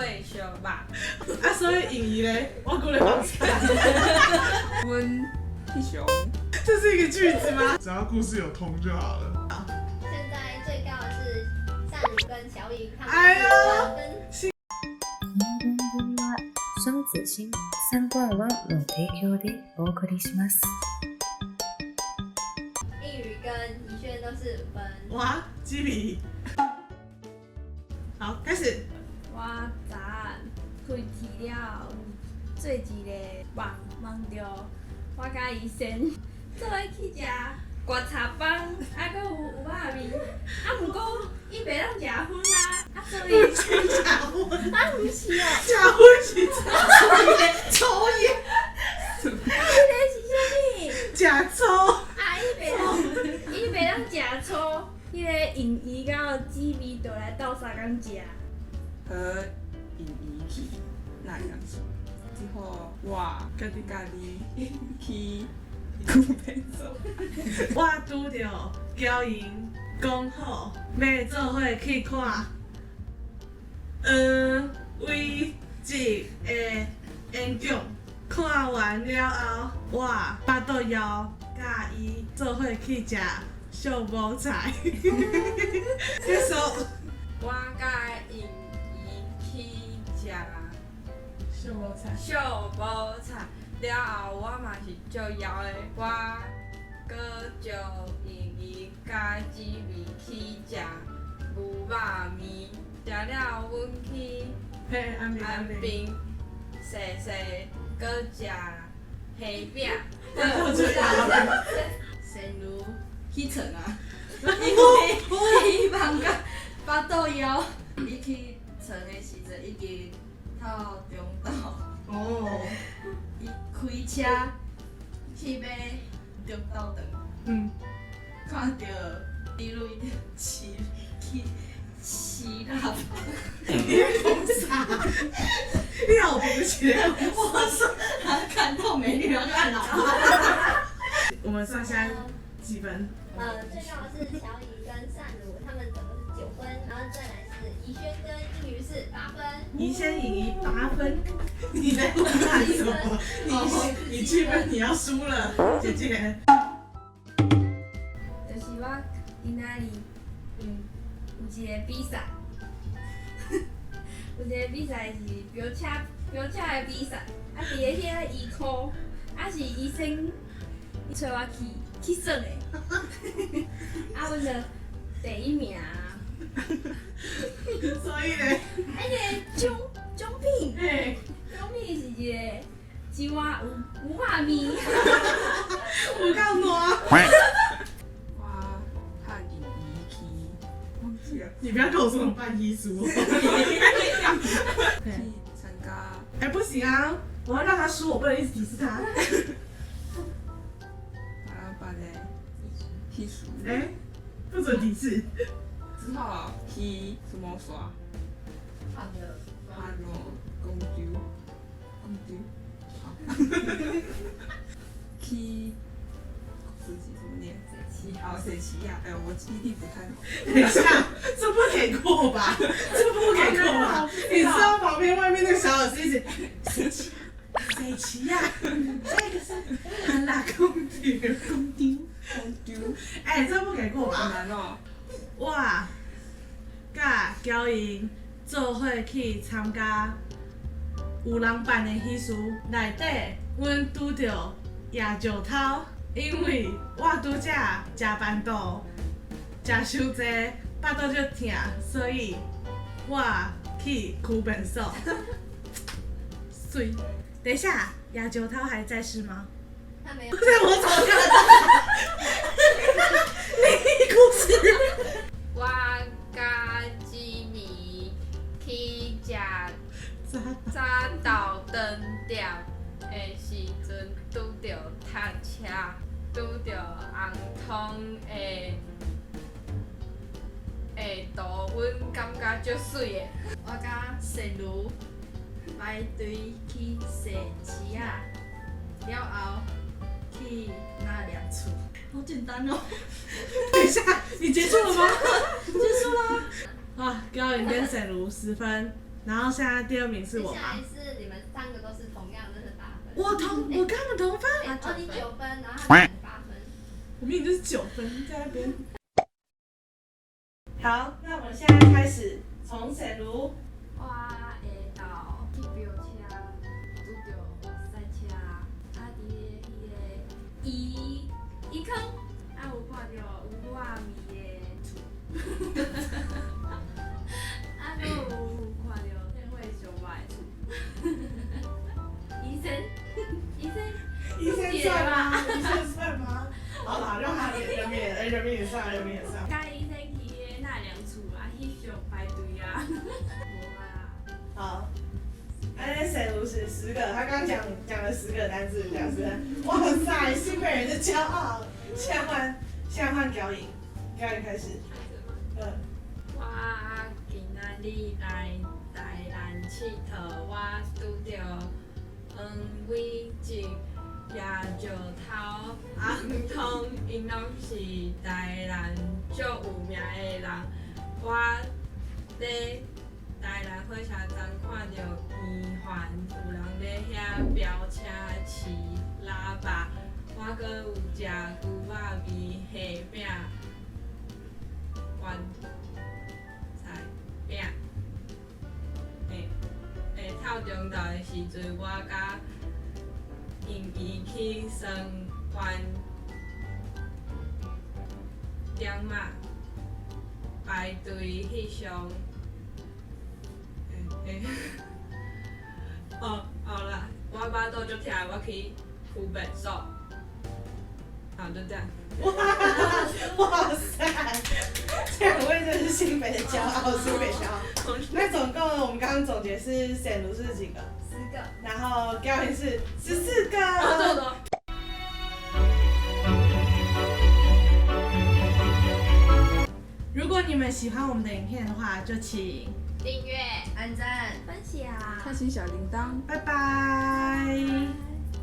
伙相肉。啊，所以颖怡咧，我過來幫手。阮翕相。這是一個句子嗎？只要故事有通就好了。現在最高的是善如跟小穎，他們哎呦是8分。この番組は双子星三掛湾の提供でお送りします。映宇跟怡萱都是5分。哇，雞皮。好，開始。我昨暗開機了後，有做一個夢，夢著我佮醫生做伙去食刮茶飯，啊，閣有牛肉麵，啊，毋過伊袂當食薰啊，啊，所以食薰，啊，毋是哦，食薰是抽菸，抽菸。彼个是啥物？食醋。啊，伊袂當食醋，彼个穎怡佮姊妹就來鬥相共食。和穎怡去那樣子。之後我家己家己去古便所。我拄著嬌瑩講好，欲做伙去看黃偉哲的演講。看完了後，我腹肚枵，佮伊做伙去食小某菜。結束。我佮穎怡去食小某菜。小某菜，了後我嘛是足枵的，我閣招穎怡佮姊妹去食牛肉麵，食了阮去嘿，安平安平踅踅，閣食蝦餅。善如起床啊，伊夢到腹肚枵，伊起床的時陣已經透中晝。哦。伊開車去買中晝頓。看著李瑞飼去飼喇叭。你咧講啥？你老婆是咧我說他看到美女要按喇叭。我們算現在幾分？最高的是小穎跟善如，他們總共是9分，然後再來是怡萱跟映宇是8分。怡萱穎怡8分，你在胡亂什麼？你7分你要輸了，姐姐。就是我今仔日有一個比賽，有一個比賽是飆車的比賽，啊，佇咧遐醫科，啊是醫生揣我去耍的，啊，阮就第一名。所以咧，彼个獎品，獎品是一個一碗牛肉麵。有夠爛。我和穎怡去，忘記了。你不要跟我說我辦醫書。去參加。哎，不行啊！我要讓他輸，我不能一直提示他。巴拉巴的戲書。哎，不准提示。之後去什麼耍？歡樂。歡樂公主，公主。好。去自己怎麼念？哦，水奇亞。哎，我記憶力不太好。等一下，這不給過吧？這不給過吧？你知道旁邊外面那個小老師一直水奇水奇亞，下一個是歡樂公主，公主，公主。哎，這不給過吧？好難哦。我佮嬌瑩做伙去參加有人辦的喜事，內底阮拄著夜石頭，因為我拄才食辦肚，食傷濟，腹肚足疼，所以我去區便所。媠，等一下，亞石頭還在世嗎？他沒有。對，我怎麼看得到？你故事。我佮姊妹去食早晝頓點的時陣，拄著塞車，拄著紅通的圖，阮感覺足媠的。我佮善如排隊去踅市仔，了後去納涼厝。好簡單哦。等一下，你結束了嗎？結束啦。啊，高穎跟沈如10分，然后现在第二名是我接下来吗？是你们三个都是同样的是八分。我同我跟他们同分，哎哦，你9分，然后他们8分。我明明就是9分在那边。好，那我们现在开始从沈如。我下昼去飙车，拄著塞车，啊，伫咧彼个鱼鱼坑，啊，有看著有肉味的厝，啊，阁有看著天会上歹的厝。医生，医生，医生算吗？医生算吗？好啦，让他人民也人民也算，人民也算。佮医生去彼个纳凉厝啊，翕相排队啊，无啊。好，哎，沈如是10个，他刚讲了10个单字，讲10个，哇塞，新北人的骄傲。现在换表演，表演开始。嗯，我今仔日来台南𨑨迌，我拄著黄伟哲、叶石头、红通，𪜶攏是台南足有名的人。我咧台南火车站看著圆环有人咧遐飙车饲喇叭，我阁有食牛肉面、虾饼、丸菜饼。欸，透中昼的时阵，我佮𪜶伊去双湾点仔排队翕相。欸欸，哦好啦，我腹肚足疼，我去区别所。好，就这样。哇哇塞，这两位真是新北的骄傲，新北骄傲。那总共呢，我们刚刚总结是沈如是几个？ 10个。然后高颖是14个。哦，这么多。如果你们喜欢我们的影片的话，就请订阅、按赞、分享。开启小铃铛。拜拜。